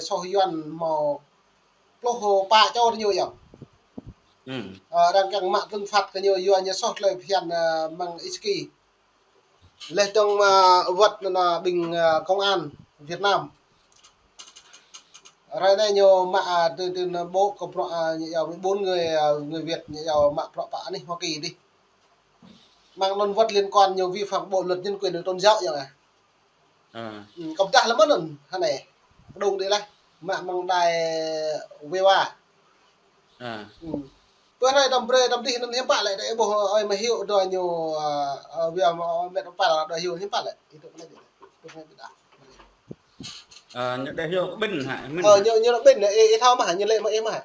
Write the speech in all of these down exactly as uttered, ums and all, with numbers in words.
soh Yuan hmâo pluh pă čô ñu yơh. Hmm. Ơ, arăng kiăng mă trừng phạt kơ ñu, yua ñu soh tơlơi phiăn, ơ, mơ̆ng Êseki. Leh dơ̆ng mă wơ̆t anŭn, ơ, ƀing, ơ, công an Việt Nam. Hrơi anai ñu mă, ơ, tin, tin, ơ, bộ kơ bruă, ơ, ñu iâu mười bốn người, ơ, người Việt ñu iâu mă bruă pơ anih Hoa Kỳ dih. Mơ̆ng anŭn wơ̆t liên quan ñu vi phạm bộ luật nhân quyền và tôn giáo yơh. Ơ. Ơ, kâo pơdah lăm anŭn, hơnai. Kơđông dih lah. Mă mơ̆ng đài Viva. Ơ. Ơ. Pơ anai đăm brơi đăm dih anŭn hiư̆m pă lĕ, đe ƀuh ơi mă hyu dua ñu, ơ, ơ, Viva mă met păl dua hyu hiư̆m pă lĕ. Itu pơ anai dih. Pơ anai dih dah. Ơ, ñu đe hyu kơ ƀing hă, mơ̆n. Ơ, ñu, ñu ƀing, ih, ih thâo mơ̆, ñu lĕ mă ih mơ̆.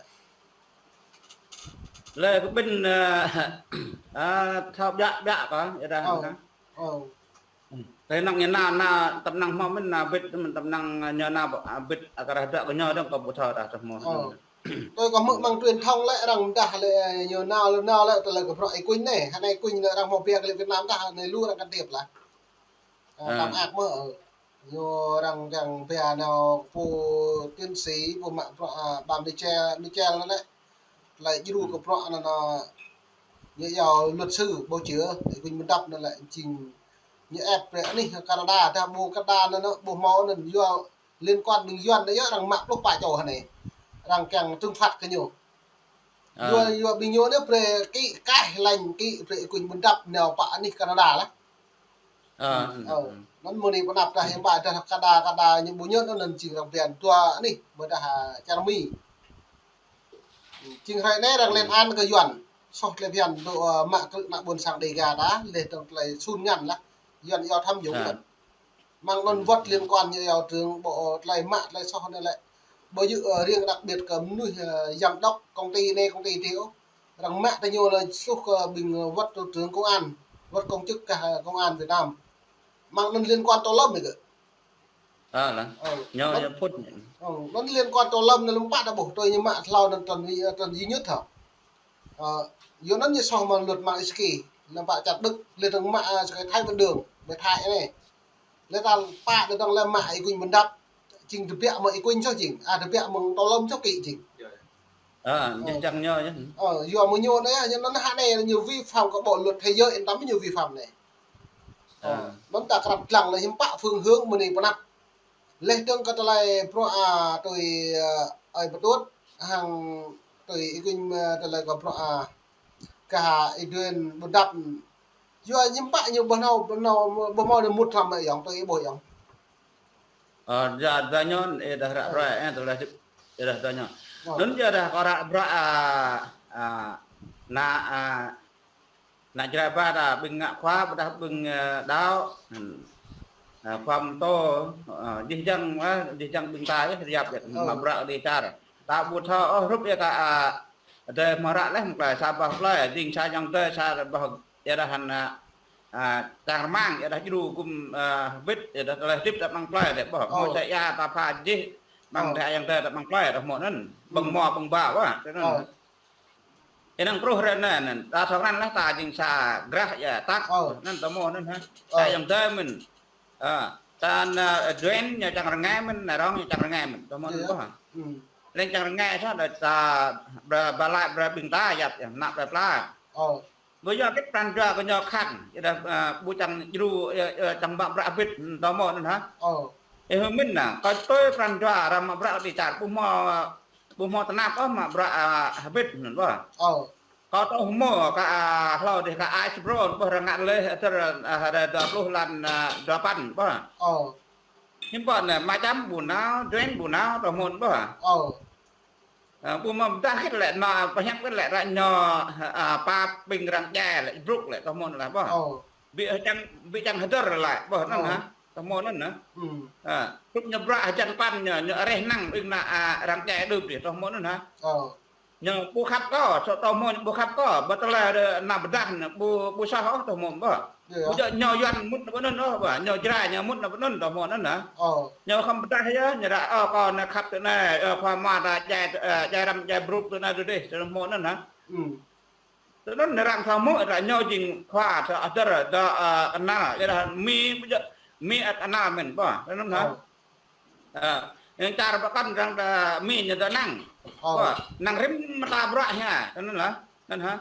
Lĕ kơ ƀing, ơ, ơ, thâo biă, biă kơ, yua dah. Ơ. Ơ. Tơnăng ñu nao, nao, tơnăng hmâo mơ̆n nao bit, mơ̆n tơnăng ñu nao, ơ, bit, ơ, kơ arah dŏ kơ ñu dơ̆ng kâo ƀu thâo dah tơhmâo. Ơ. Tui kâo hmư̆ mơ̆ng truyền thông lĕ arăng dah lĕ, ơ, ñu nao, nao lĕ tơlơi kơ bruă Y Quynh anai, hơnai Y Quynh anai arăng hmâo pia kơ lĕ Việt Nam dah, anai lu arăng can thiệp lah. Ơ, ơ. Tăm ak mơ̆, ơ. Ñu arăng kiăng pia nao pô tiến sĩ, pô mă bruă, ơ, ƀă Michel, Michel anŭn lĕ. Tơlơi djru kơ bruă anŭn, ơ, ñu iâu luật sư, bào chữa, Y Quynh Bundap anŭn lĕ jing ñu ĕp brơi anih Canada, dah ƀu Canada anŭn, ƀu hmâo anŭn, yua liên quan ƀing Yuan anŭn yơh arăng mă pluh pă čô hơnai. Arăng kiăng trừng phạt kơ ñu. Ơ. Yua, yua ƀing ñu anai brơi kĭ kaih lĕng kĭ brơi Y Quynh Bundap nao pơ anih Canada lah. Ơ, ơ, ơ. Anŭn mơ̆ng anai pơ anăp dah hiư̆m pă dah Canada, Canada ñu ƀu ñu anŭn jing arăng phiăn dua anih, ƀôdah, ơ, čar Mi. Jing hrơi anai arăng lên án kơ Yuan. Soh tơlơi phiăn dŏ, ơ, mă krư̆ ană ƀôn sang Đêga dah, leh dơ̆ng tơlơi sun ngăn lah. Yuan iâu tham nhũng lĕ. Mơ̆ng anŭn wơ̆t liên quan ñu iâu trưởng bộ tơlơi mă tơlơi soh anai lĕ. Ƀu djơ̆, ơ, riêng đặc biệt kơ mơnuih, ơ, giám đốc công ty anai công ty dih ôh. Arăng mă tơ ñu lĕ soh kơ ƀing, ơ, wơ̆t trưởng công an, wơ̆t công chức kơ, ơ, công an Việt Nam. Mơ̆ng anŭn liên quan tô lâm kơ. Ơ, lah. Ơ, ñu, anŭn, ñu phŭt. Ơ, anŭn liên quan tô lâm anŭn lăm pă ta ƀuh, tui ñu mă hlâo anŭn tuần duy, ơ, tuần duy nhất hă. Ơ, yua anŭn ñu soh mơ̆ng luật mơ̆ng Êseki, lăm pă čăt ƀơ̆k, lĕ dơ̆ng mă, ơ, sơkai Thái Văn Đường, ƀơi Thái anai. Lĕ tal pă lĕ dơ̆ng lĕ mă Y Quynh Bundap, jing tơbiă mă Y Quynh soh jing, a, tơbiă mơ̆ng tô lâm soh kĭ jing. Ơ, ơ. Jing čang ñu yơh. Ơ, yua mơ̆ ñu anai, ñu anŭn hơnai ñu vi phạm kơ bộ luật thế giới, yên tâm ñu vi phạm anai. Ơ, ơ. Anŭn ta krăp lăng lĕ hiư̆m pă phương hướng mơ̆ng anai pơ anăp. Leh dơ̆ng kơ tơlơi bruă, ơ, tui, ơ, ơi pơtŭt, hăng tui Y Quynh, ơ, tơlơi kơ bruă, ơ, kơ Y Quynh Bundap. Yua hiư̆m pă ñu ƀu hmâo, ƀu hmâo, ƀu hmâo anai mŭt hrăm mơ̆ yơ̆ng, tui ih ƀuh yơ̆ng. Ơ, yua, yua ñu, ơ, dah ră ruai, ơ, tơlơi hơdip, ơ, dah, yua ñu. Ơ. Anŭn yua dah kơ ră ruai, ơ, ơ, ană, ơ, ană Jrai ba dah ƀing ngă khua, ƀôdah ƀing, ơ, đaŏ, ơ, khua mtô, ơ, jih jang, ơ, jih jang ƀing ta yơh, yap yơh, ơ, mă bruă kơ dêh čar. Ta ƀu thâo ôh hrup yơh kơ, ơ, adơi hmâo ră leh mơ̆ng plơi, sa boh plơi, jing sa ayŏng adơi, sa boh yua dah hăng, ơ, ơ, čang rơmang, yua dah djru gum, ơ, hơbĭt, yua dah tơlơi hơdip ta amăng plơi dih, ƀuh. Ơ. Mơ̆ sa ia ta pha jih, amăng, ơ, dah ayŏng adơi ta amăng plơi, dah hmâo anŭn. Ƀơ̆ng, ơ, hmâo ƀơ̆ng ba, wah, tui anŭn. Ơ. Ơ. Ih năng truh hrơi anai, anŭn. Ta thâo krăn lah ta jing sa grah ia tăk. Ơ. Anŭn ta hmâo anŭn hă. Ơ. Sa ayŏng adơi mơ̆n. Ơ, ta anŭn, ơ, Duen ñu čang rơngai mơ̆n, anai Rong ñu čang rơngai mơ̆n. Ta hmâo anŭn ƀuh. Ơ. Lĕ čang rơngai soh dah ta ba, ba lai ba ƀing ta yap yơh, ană plơi pla. Ơ. Ƀu djơ̆ kơ pran jua kơ ñu khăng, yua dah, ơ, ƀu čang djru, ơ, ơ, čang mă bruă hơbĭt, ta hmâo anŭn hă. Ơ. Ơ, mơ̆n anai, kơ tui pran jua arăng mă bruă dêh čar, ƀu hmâo, ƀu hmâo tơnap ôh mă bruă, ơ, hơbĭt anŭn ƀuh. Ơ. Kâo tŭ hmâo kơ, ơ, hlâo dih kơ Ice Brown, ƀuh arăng ngă leh, tơl, ơ, hrơi dua pluh blan, ơ, dua păn, ƀuh. Ơ. Hiư̆m pă anai, mă čăm ƀu nao, Duen ƀu nao, ta hmâo anŭn ƀuh. Ơ. Ơ, ƀu mă pơdah kơ lĕ, anai, pơhiăp kơ lĕ ră ñu, ơ, pap ƀing arăng djai lĕ, brŭk lĕ, ta hmâo anŭn lah, ƀuh. Ơ. Ƀu čang, ƀu čang hơdơr lĕ, ƀuh, anŭn hă. Ơ. Ta hmâo anŭn hă. Ơ. Ơ, hrup ñu bruă hơjăn păn ñu, ñu areh năng ƀing ană, ơ, arăng djai đưm dih, ta hmâo anŭn hă. Ơ. Ñu ƀu khăp kơ, soh ta hmâo ñu ƀu khăp kơ, ƀu tơlơi anai pơdah ñu, ƀu, ƀu soh ôh ta hmâo ƀuh. Yơh. Ƀu djơ̆ ñu Yuan mŭt pơ anŭn ôh, ƀuh. Ñu Jrai ñu mŭt pơ anŭn ta hmâo anŭn hă. Ơ. Ñu khŏm pơdah yơh, ñu ră, ơ, kâo anai khăp tui anai, ơ, khua mă ta djai, ơ, djai răm djai brŭk tui anai tui dih, ta hmâo anŭn hă. Ơ. Tui anŭn arăng thâo hmư̆, ră ñu jing khua, ta hơdơr, ta, ơ, anăl, yua dah Mi, ƀu djơ̆, Mi ăt anăl mơ̆n, ƀuh, tui anŭn hă. Ơ. Ơ, Yang čar pơkŏn arăng ta Mi ñu ta năng. Ơ. Ơ, năng rĭm mơta bruă hă, anŭn lah. Anŭn hă.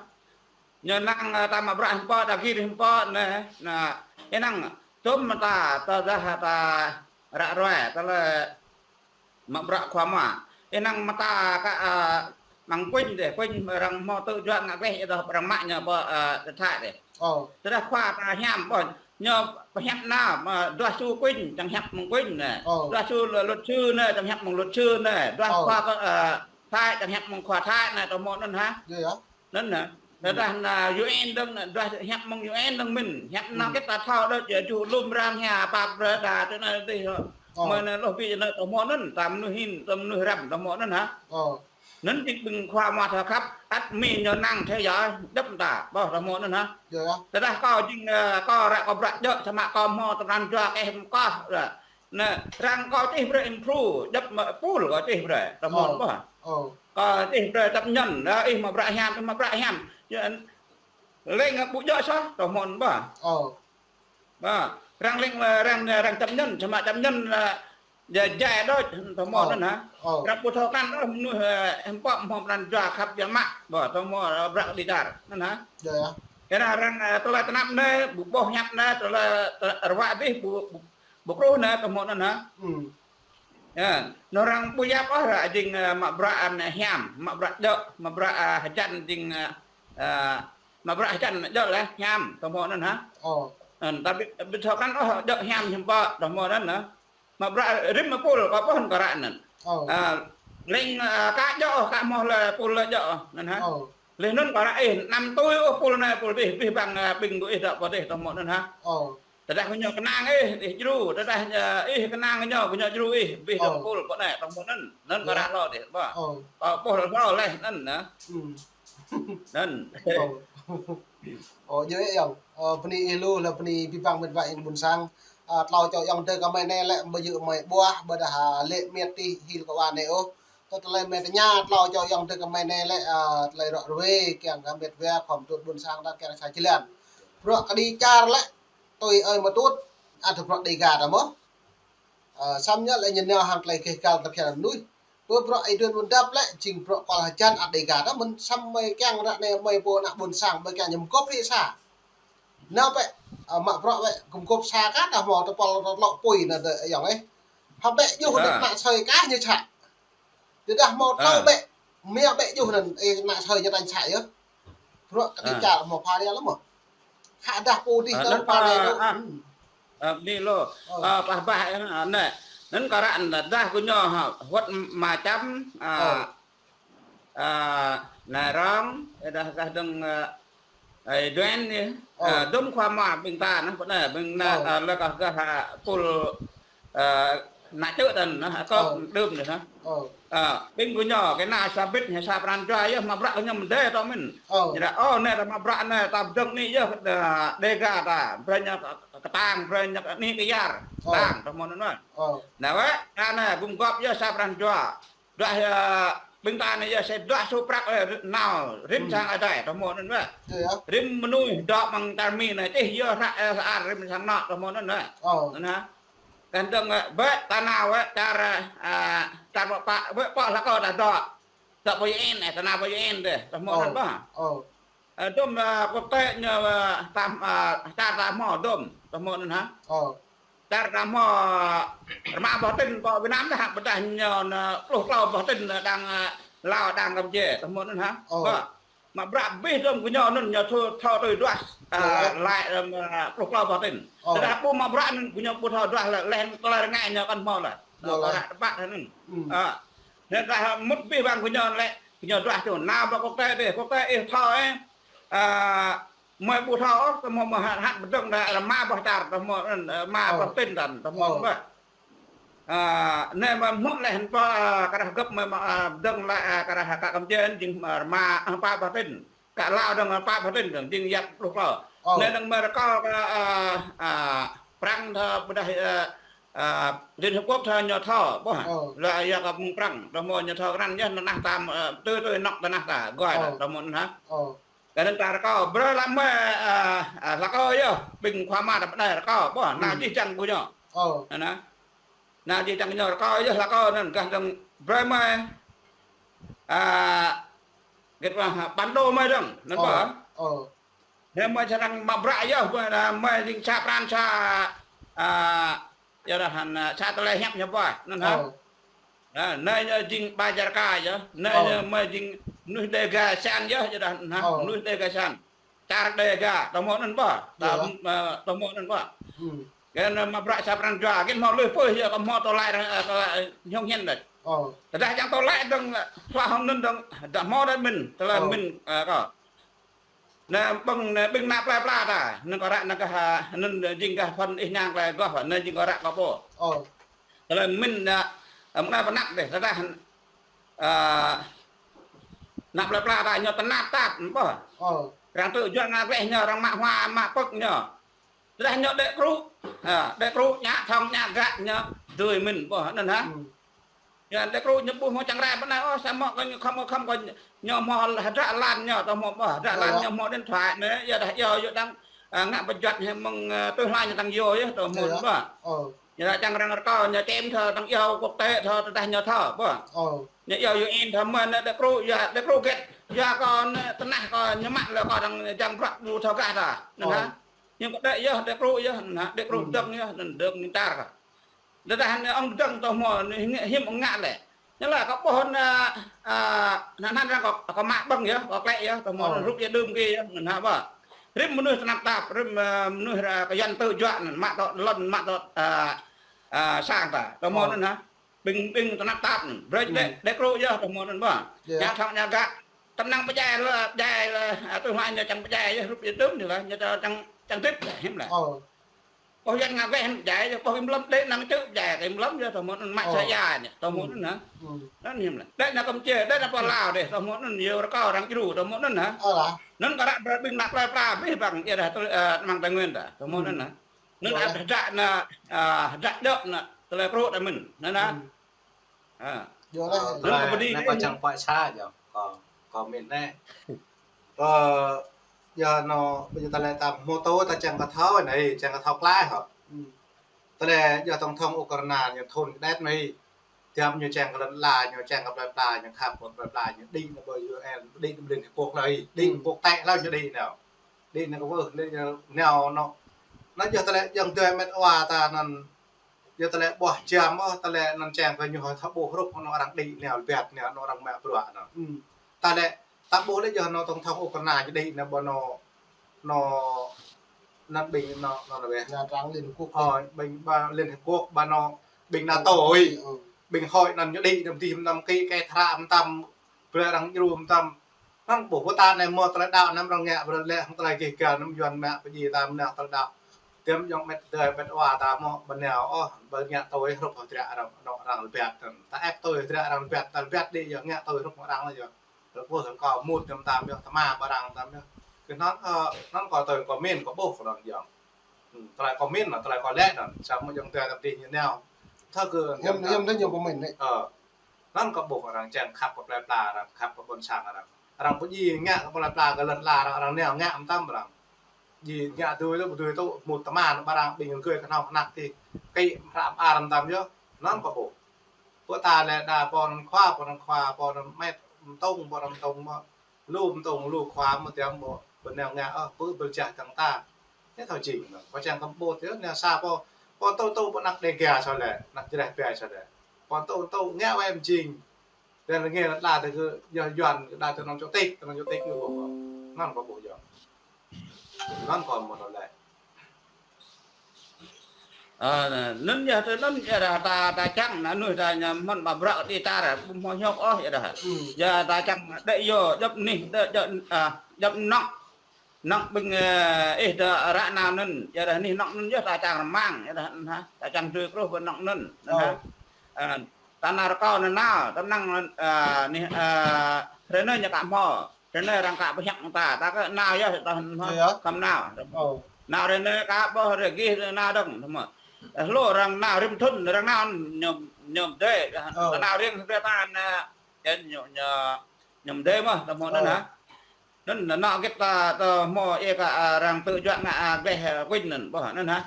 Ñu năng, ơ, ta mă bruă hiư̆m pă, ta gir hiư̆m pă, anai. Anai, ih năng tŭm mơta, ta dah ta ră ruai, ta lĕ mă bruă khua mă. Ih năng mơta kơ, ơ, mơ̆ng Quỳnh dih, Quỳnh arăng hmâo tŭ juă ngă gleh, ih dah arăng mă ñu pơ, ơ, điện thoại dih. Ơ. Tơdah khua ta hiam ƀôh, ñu pơhiăp nao, mă duah su Quỳnh, čang hiăp mơ̆ng Quỳnh anai. Ơ. Duah su lu-, luật sư anai, čang hiăp mơ̆ng luật sư anai. Duah khua kơ, ơ, Thái, čang hiăp mơ̆ng khua Thái anai, tơhmô anŭn hă. Anŭn hă. Tơdah anai U N dơ̆ng, duah hiăp mơ̆ng U N dơ̆ng mơ̆n. Hiăp nao kơ ta thâo đôč, yua čuh lŏm arăng hia, pap brơi đa, tui anai tui hă. Ơ. Mơ̆ anai lŏh ƀiă anai tơhmô anŭn, ta mơnuih hin, ta mơnuih răm, tơhmô anŭn hă. Ơ. Anŭn jing ƀing khua mă thâo khăp, ăt Mi ñu năng theo dõi, djŏp ta, ƀôh tơhmô anŭn hă. Tơdah kâo jing, ơ, kâo ră kâo bruă djơ̆, samơ̆ kâo hmâo tơnăn jua kơ hmâo kâo, ră. Anai, arăng kâo čih brơi improve, djŏp mă pul kâo čih brơi, tơhmô anŭn ƀôh. Kâo čih brơi chấp nhận, ơ, ih mă bruă hiam, ih mă bruă hiam. Yua, leng ƀu djơ̆ soh, tơhmô anŭn ƀôh. Ƀôh, arăng leng, arăng, arăng chấp nhận, samơ̆ chấp nhận, ơ, jai, jai đôč, tơhmô anŭn hă. Arăng ƀu thâo krăn ôh mơnuih, ơ, hiư̆m pă hmâo tơnăn jua khăp biă mă, ƀôh, tơhmô, ơ, bruă kơđi čar, anŭn hă. Kơ anai arăng, ơ, tơlơi tơnap anai, ƀu ƀôh hiăp anai, tơlơi, tơ-, ruă abih, ƀu, ƀu, ƀu kruh anai, tơhmô anŭn hă. Yua, anŭn arăng ƀu yap ôh ră jing, ơ, mă bruă anai hiam, mă bruă djơ̆, mă bruă, ơ, hơjăn jing, ơ, ơ, mă bruă hơjăn djơ̆ lĕ hiam, tơhmô anŭn hă. Anŭn, ta ƀu, ƀu thâo krăn ôh djơ̆ hiam hiư̆m pă, tơhmô anŭn hă. Mă bruă rĭm mă pul, kâo ƀuh kơ ră anŭn. Ơ. Ơ, leng, ơ, ka djơ̆ ôh, ka hmâo lĕ pul lĕ djơ̆ ôh, anŭn hă. Ơ. Leh anŭn kơ ră ih, anăm tui ôh pul anai pul adih, abih bang, ơ, ƀing gơñu ih dŏ pơ adih, tơhmô anŭn hă. Ơ. Tơdah gơñu kơnang ih, ih djru, tơdah, ơ, ih kơnang gơñu, gơñu djru ih, abih dŏ pul pơ anai, tơhmô anŭn, anŭn kơ ră hlâo adih, ƀôh. Ơ. Ơ, ƀôh hlâo leh anŭn, anai. Anŭn. Ơ. Ơ, djơ̆ yơh, yơh. Ơ, bơni ih lu, lĕ bơni abih bang met wa ƀôn sang. Ơ, tlâo čô ayŏng adơi kơ mơi anai lĕ, ƀu djơ̆ mơi ƀuah, ƀôdah, ơ, lĕ miet tih hil kơ wa anai ôh. Tơ tơlơi mơi tơña tlâo čô ayŏng adơi kơ mơi anai lĕ, ơ, tơlơi ră ruai, kiăng kơ met wa khŏm tŭ ƀôn sang ta kiăng sa jơlan. Bruă kơđi čar lĕ, tui ơi mơtŭt, ăt bruă Dega ta mơ̆n. Ơ, samơ̆ ñu lĕ ñu nao hăng tơlơi gêh gal ta phiăn mơnuih. Pơ bruă ih dŏ ƀun dăp lĕ, jing bruă kual hơjăn ăt Dega ta mơ̆n, samơ̆ mơi kiăng ră anai mơi pô ană ƀôn sang, mơi kiăng ñu mơgop hĭ sa. Nao bĕ, ơ, mă bruă bĕ, gum gop sa kah ta hmâo tơpul tơlŏk apui anŭn tơ ayŏng ih. Hă bĕ djuh anŭn ană sơi kah ñu čă. Tơdah hmâo tlâo bĕ, mia bĕ djuh anŭn, ơ, ană sơi ñu tañ čă yơh. Bruă kơđi čar hmâo pha ria lăm mơ̆n. Hă dah pô adih tơ pha ria lu. Ơ, bơni lu. Ơ, pah bah, ơ, anai. Anŭn kơ ră anai, dah gơñu hă, huăt mă čăm, ơ, ơ, anai rong, ơ, dah gah dơ̆ng, ơ, Ơ, Duen anai, ơ, dôm khua mă ƀing ta anai, pơ anai, ƀing anai, ơ, lĕ kơ gah, ơ, pul, ơ, ană čư̆ ta anai, ơ, kơ đưm anai, anai. Ơ, ƀing gơñu, kơ anai sa bit, sa pran jua yơh, mă bruă gơñu mơdơi ta mơ̆n. Ñu laĭ, ơ, anai ta mă bruă anai, ta pơdơ̆ng anai yơh, ơ, Dega ta, brơi ñu kơtang, brơi ñu anai kơ yar, kơtang, tơhmô anŭn. Anai wơ̆t, ta anai, gum gop yơh sa pran jua. Duah, ơ, ƀing ta anai yơh, sĭt duah sô prăk, ơ, nao, rĭm sang adai, tơhmô anŭn wơ̆t. Rĭm mơnuih dŏ amăng čar Mi anai, čih yơh hră, ơ, sa-ar rĭm sang anŏ, tơhmô anŭn wơ̆t. Anŭn hă. Kăn dơ̆ng, ơ, ƀĕ ta nao wơ̆t, čar, ơ, čar pơ pă, ƀĕ pơ hlak kơ ta dŏ. Dŏ pơ U N, ơ, ta nao pơ U N dih, tơhmô anŭn ƀơh. Ơ, dôm, ơ, quốc tế ñu, ơ, ta, ơ, čar ta hmâo dôm, tơhmô anŭn hă. Čar ta hmâo rơma boh tĭn pơ Việt Nam dah, pơdah ñu anŭn pluh klâo boh tĭn đang, ơ, Lào, đang Campuchia, tơhmô anŭn hă. Ơ. Ƀôh. Mă bruă abih dôm gơñu anŭn ñu thâo, thâo tui duah, ơ, laĭ, ơ, pluh klâo boh tĭn. Ơ. Tơdah ƀu mă bruă anŭn gơñu ƀu thâo duah lĕ, leh tơlơi rơngai ñu kăn hmâo lĕ. Ơ, kơ ră tơpă anŭn. Ơ. Anŭn dah mŭt abih bang gơñu lĕ, gơñu duah čun. Nao pơ quốc tế dih, quốc tế ih thâo, ơ. Ơ, mơi ƀu thâo ôh, tơhmô mơi hăt, hăt pơdơ̆ng dah rơma boh čar, tơhmô, ơ, rơma boh tĭn ta anŭn, tơhmô ƀơh. Ơ, anai mơi hmư̆ leh hăng pơ, ơ, kơ dah gơ̆p mơi, ơ, pơdơ̆ng leh, ơ, kơ dah kơ Campuchia jing, ơ, rơma, ơ, pă boh tĭn. Kơ Lào dơ̆ng, ơ, pă boh tĭn dơ̆ng, jing yap pluh klâo. Anai dơ̆ng mơi rơkâo kơ, ơ, ơ, Prăng thâo pơdah, ơ, ơ, Liên Hiệp Quốc thâo ñu thâo, ƀôh. Lĕ yua kơ mơ̆ng Prăng, tơhmô ñu thâo krăn yơh, tơnah ta, ơ, tui, tui anŏ tơnah ta, goi ta, tơhmô anŭn hă. Kơ anŭn ta rơkâo, brơi lăm mơi, ơ, ơ, hlak kơ yơh, ƀing khua mă ta pơdai rơkâo, ƀôh, nao jih jang gơñu. Anŭn hă. Anai jing čang ñu rơkâo yơh, rơkâo anŭn gah dơ̆ng brơi mơi. A, git wa, bản đồ mơi dơ̆ng, anŭn pơ. Ơ. Anai mơi čang mă bruă yơh, mơi jing sa pran sa, a, yơh dah, a, sa tơlơi hiăp ñu pơ, anŭn hă. Ơ. A, anai ñu jing ba jar ka yơh, anai ñu mơi jing mơnuih Đêga san yơh, yơh dah, anŭn hă, mơnuih Đêga san. Čar Đêga, tơhmô anŭn pơ. Tơhmô anŭn pơ. Kơ anŭn mă bruă sa pran jua, kơ hmâo lui pơih yơh, kơ hmâo tơlơi, a, kơ hñong hiăn đôč. Tơdah čang tơlơi dơ̆ng, a, hloh hăng anŭn dơ̆ng, dah hmâo đôč mĭn, tơlơi mĭn, a, kơ. Anai ƀing, anai ƀing ană plơi pla ta, anŭn kơ ră anŭn gah, a, anŭn jing gah phăn ih ñang tơlơi gơ̆, anŭn jing kơ ră kơ pô. Tơlơi mĭn, a, mơ̆ng anai pơ anăp dih, tơdah, a, ană plơi pla ta ñu tơnap tap, pơ. Arăng tŭ juă ngă gleh ñu, arăng mă hua, mă pơ̆k ñu. Tơdah ñu đĕ krŭ, a, đĕ krŭ ñă thŏng ñă gak ñu dưi mĭn, pơ, anŭn hă. Ñu đĕ krŭ ñu ƀu hmâo čang rai pơ anai ôh, samơ̆ kơ ñu khŏm, khŏm kơ ñu hmâo hơdră lan ñu, tơhmô pơ, hơdră lan ñu hmâo điện thoại anai, yơh dah iâu yơh đang, a, ngă pơjuăt hĭ mơ̆ng, a, tui hla ñu tăng yua yơh, tơhmô pơ. Ñu dah čang arăng rơkâo, ñu čem thâo tăng iâu quốc tế thâo, tơdah ñu thâo, pơ. Ñu iâu U N thâo mơ̆n, đĕ krŭ, yua, đĕ krŭ gĕt, yua kơ anai tơnah kơ ñu mă lĕ kơ arăng jang bruă ƀu thâo gah ta, anŭn hă. Ñu kơ đĕ yơh, đĕ krŭ yơh, anŭn hă, đĕ krŭ dơ̆ng yơh, anŭn dơ̆ng ñu tar kơ. Tơdah anai ŏng dơ̆ng tơhmô, anai hiư̆m ŏng ngă lĕ. Ñu laĭ kơ ƀuh anai, a, anŭn, anŭn arăng kơ, kơ mă ƀơ̆ng yơh, kơ klĕ yơh, tơhmô anŭn rup yơh đưm kơ yơh, anŭn hă pơ. Rĭm mơnuih tơnap tap, rĭm, a, mơnuih ra kơ Yuan tŭ juă anŭn, mă tŏ lŏn, mă tŏ, a, a, sang ta, tơhmô anŭn hă. Ƀing, ƀing tơnap tap anŭn, brơi đĕ, đĕ krŭ yơh, tơhmô anŭn pơ. Ñă thŏng ñă gak, tơnăng pơdjai lĕ, pơdjai lĕ, a, tui hla ñu čang pơdjai yơh, rup yơh đưm ñu laĭ, ñu čang, čang tip lĕ, hiư̆m lĕ. Ôh, Yuan ngă gleh pơdjai, ôh, ih mlŏm đĕ năng čư̆ pơdjai, ih mlŏm yơh, tơhmô anŭn mă sa ia ñu, tơhmô anŭn hă. Anŭn hiư̆m lĕ. Đĕ năng Kampuchia, đĕ năng Palau dih, tơhmô anŭn yơh rơkâo arăng djru, tơhmô anŭn hă. Anŭn kơ ră brơi ƀing ană plơi pla abih bang, yơh dah tơ-, a, amăng Tây Nguyên ta, tơhmô anŭn hă. Anŭn ăt hơdră anai, a, hơdră djơ̆ anai, tơlơi krŭ ta mĭn, anŭn hă. A. Anŭn kơ pơđĭ anai kơ čang pă sa yơh, kơ, kơ mĭn anai. Kơ, yơh anŭn, ƀơi yơh tơlơi ta mô tô ta čang kơ thâo anai, čang kơ thâo klaih hŏ. Tơlơi yơh tổng thống Ukraina ñu thun kơđet anai. Tiăm ñu čang kơ lŏn ala, ñu čang kơ plơi pla, ñu khăp kơ plơi pla, ñu đĭ anai ƀơi U N, đĭ anai ƀơi Liên Hiệp Quốc anai, đĭ anai quốc tế anai ñu đĭ anai. Đĭ anai kơ wơh, đĭ anai nao anŭn. Anŭn yơh tơlơi yơh tơlơi met wa ta anŭn, yơh tơlơi ƀuh jăm ôh, tơlơi anŭn čang kơ ñu thâo ƀuh rup anŭn arăng đĭ nao lơbiăt nao anŭn arăng mă bruă anŭn. Tơlơi ta ƀuh lĕ yơh anŭn tổng thống Ukraina ñu đĭ anai ƀơi anŭn, anŭn, anŭn ƀing anŭn, anŭn lĕ. Nhà trắng Liên Hợp Quốc. Ơ, ƀing ba Liên Hiệp Quốc, ba anŭn ƀing NATO ơi. Ƀing hơi anŭn ñu đĭ anai dih mơtam kơ kơ tơhră mơtam, brơi arăng djru mơtam. Anŭn ƀuh pơtă anai mơ̆ tơlơi đaŏ anăm arăng ngă, brơi lĕ hăng tơlơi gêh gal anăm Yuan mă pơdjai ta mơnă tơlơi đaŏ. Tiăm yơh met dơi met wa ta mơ̆ ƀơi anai ôh, ƀơi ngă tui hrup hơdră arăng, anŭn arăng lơbiăt anŭn. Ta ĕp tui hơdră arăng lơbiăt, ta lơbiăt đĭ yơh ngă tui hrup arăng lĕ yơh. Rơ̆k ƀuh kơ mŭt tơm tam yơh, tơma ƀơi arăng tam yơh. Kơ anŭn, ơ, anŭn kơ tui kơ mĭn kơ ƀuh kơ anŭn yơh. Tơlơi kơ mĭn anŭn, tơlơi kơ lĕ anŭn, samơ̆ yơh tơlơi ta pơđĭ ñu nao. Thơ kơ hiư̆m, hiư̆m tơ ñu kơ mĭn anai. Ơ. Anŭn kơ ƀuh arăng čang khăp kơ plơi pla arăng, khăp kơ ƀôn sang arăng. Arăng pơdjai ngă kơ plơi pla kơ lŏn ala arăng, arăng nao ngă mơtam arăng. Djai ngă tui tŭ, tui tŭ, mŭt tơma anŭn ƀơi arăng ƀing gơ̆ kơnơ̆ng kơnăk tih. Kơ hră mơar mơtam yơh, anŭn kơ ƀuh. Pơtă lĕ đa pô anŭn khua, pô anŭn khua, pô anŭn met mơtông, pô anŭn mơtông mơ̆. Lu mơtông, lu khua mơ̆ tiăm ƀu, ƀu nao ngă ôh, ƀu ƀu jah kăng ta. Ñu thâo jing anŭn. Pô čang kơ ƀuh yơh, nao sa pô, pô tŭ tŭ pô anăk Đêga sô lĕ, anăk Jrai Bê sô lĕ. Pô tŭ tŭ ngă wai mơjing. Tơl ngă lăi tơ kơ yơh Yuan, đa tơ anŭn chủ tịch, tơ anŭn chủ tịch ñu ƀuh. Anŭn kơ ƀuh yơh. Anŭn kơ mơ̆ lĕ. Ơ, anŭn yơh, tơ anŭn yơh dah ta, ta čang, anŭn ta ñu mơ̆n ƀă bruă kơ đĭ ta, ƀu hmâo hiôk ôh yơh dah. Yơh ta čang đĕ yơh, djŏp anih, đĕ, djŏp, a, djŏp anŏ. Anŏ ƀing, ơ, ih tơ ră anai anŭn, yơh dah anih anŏ anŭn yơh ta čang rơmang, yơh dah anŭn hă, ta čang tui krŭ ƀơi anŏ anŭn, anŭn hă. Ơ, ta nao rơkâo anŭn nao, tơnăng, ơ, anih, ơ, hrơi anai ñu ka hmâo. Tơ anai arăng ka pơhiăp ta, ta kơ nao yơh, ta hmâo khŏm nao. Nao tơ anai ka ƀuh rơgih nao dơ̆ng, hmâo. Hlô arăng nao rĭm thŭn, arăng nao ñu, ñu mơdơi, ta nao riêng hrơi ta anai, ñu, ñu, ñu mơdơi mơ̆, ta hmâo anŭn hă. Anŭn, anŭn git ta, ta hmâo ih kơ, a, arăng tŭ juă ngă, a, gleh, a, kuin anŭn, ƀuh anŭn hă.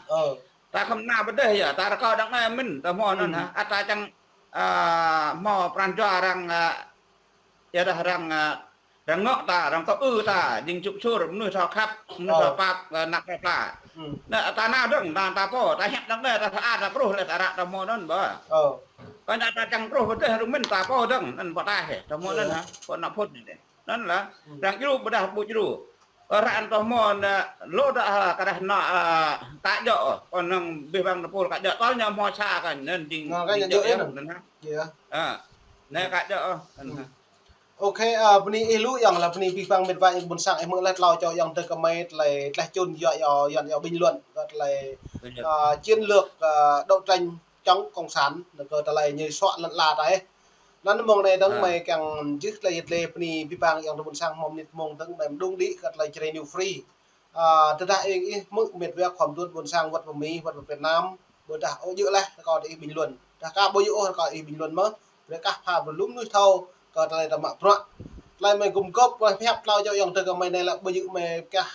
Ta khŏm nao pơ dêh yơh, ta rơkâo dơ̆ng anai mĭn, ta hmâo anŭn hă. Ăt ta čang, a, hmâo pran jua arăng, a, yua dah arăng, a, arăng ngŏ ta, arăng tŏ ư ta, jing čŭp čur, mơnuih thâo khăp, mơnuih thâo pap, a, năp thâo pla. Anai ta nao dơ̆ng, ta, ta pô, ta hiăp dơ̆ng anai, ta sa-, a, ta truh lĕ ta ră ta hmâo anŭn ƀă. Kơ anai ta čang truh pơ dêh rơmĭn ta pô dơ̆ng, anŭn pơtaih, ta hmâo anŭn hă, pô nao phŭt anai. Anŭn lah, arăng djru ƀôdah ƀu djru. Ơ, ră anŭn ta hmâo anai, lŏ dah, a, kơ dah nao, a, kă djŏ, kơ anŭn abih bang tơpul kă djŏ, tơl ñu hmâo sa kơ anŭn jing, jing djŏ yơh, anŭn hă. Anai kă djŏ, anŭn hă. Ôkê, a, bơni ih lu yơh lah bơni abih bang mĕt wa ƀôn sang ih hmư̆ laih tlâo čô ayŏng adơi gơmơi tơlơi, tơlơi čun yua, yua, yua, yua bình luận, kơ tơlơi, a, chiến lược, a, đấu tranh chống cộng sản, kơ tơlơi ñu suă lŏn ala ta ih. Anŭn mơ̆ng anai dơ̆ng mơi kiăng jih tơlơi yet lĕ bơni abih bang ayŏng adơi ƀôn sang hmâo mơnit mông dơ̆ng mơi mơđung đĭ kơ tơlơi Jrai New Free. A, tơdah ih, ih hmư̆ mĕt wa khŏm tŭ ƀôn sang wơ̆t pơ Mi, wơ̆t pơ Việt Nam, ƀôdah ơ djơ̆ laih, rơkâo ih bình luận. Dah ka ƀu djơ̆ ôh rơkâo ih bình luận mơ̆n. Brơi kah pha brơi lŏm mơnuih thâo, kơ tơlơi ta mă bruă. Tơlơi mơi gum gŏp, mơi hiăp tlâo čô ayŏng adơi gơmơi anai lah ƀu djơ̆ mơi kah